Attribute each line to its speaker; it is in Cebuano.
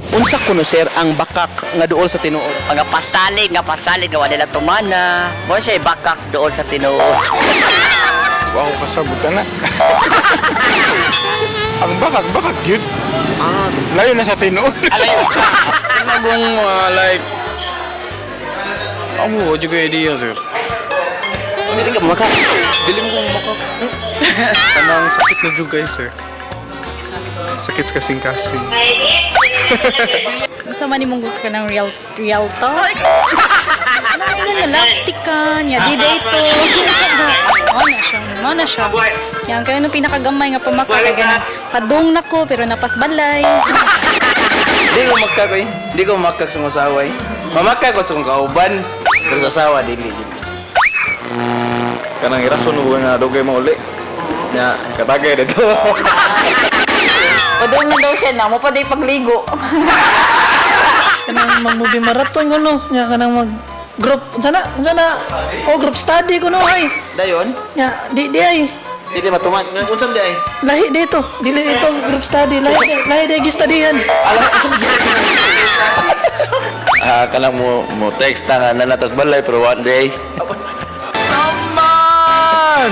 Speaker 1: Unsa kuno, sir, ang bakak nga duol sa tinuod?
Speaker 2: Mga pasalig nga pasalig nga wala nila tumana. Mo siya bakak doon sa tinuod.
Speaker 3: Wa ko kasabutan na. Ang bakak, bakak yun. Layo na sa tinuod.
Speaker 4: Kanang like ako, wala ko idea, sir.
Speaker 1: Dili ka makak.
Speaker 4: Dili mo kong makak.
Speaker 3: Kanang sakit na jud guys, sir. Sakit sa kasing-kasing.
Speaker 5: Unsa man imong gusto ka ng real real talk? Ano na nalaktikan, ya di dito. Mo na siya, mo na siya. Yang kayo nung pinakagamay nga pamaka kay ganang padung nako pero napasbalay.
Speaker 1: Di ko makak oy. Di ko makak sa asawa eh. Mamakak ko sa kong kauban. Pero sa asawa dili.
Speaker 3: Kanang irason mo nga dugay mo uli. Nya, katagay dito.
Speaker 6: Padung na daw siya na, mo pa day pagligo.
Speaker 7: Kanang mag-movie marathon kuno nya, kanang mag group unsa na, unsa na, oh, group study kuno ay.
Speaker 1: Dayon,
Speaker 7: Nya di di ay.
Speaker 1: Dili matuman. Unsa di ay?
Speaker 7: Lahi dito, dili ito group study, lahi lahi di gistudyhan.
Speaker 8: Ah, kanang mo mo text na nga nanatas balay pero one day.
Speaker 1: Man!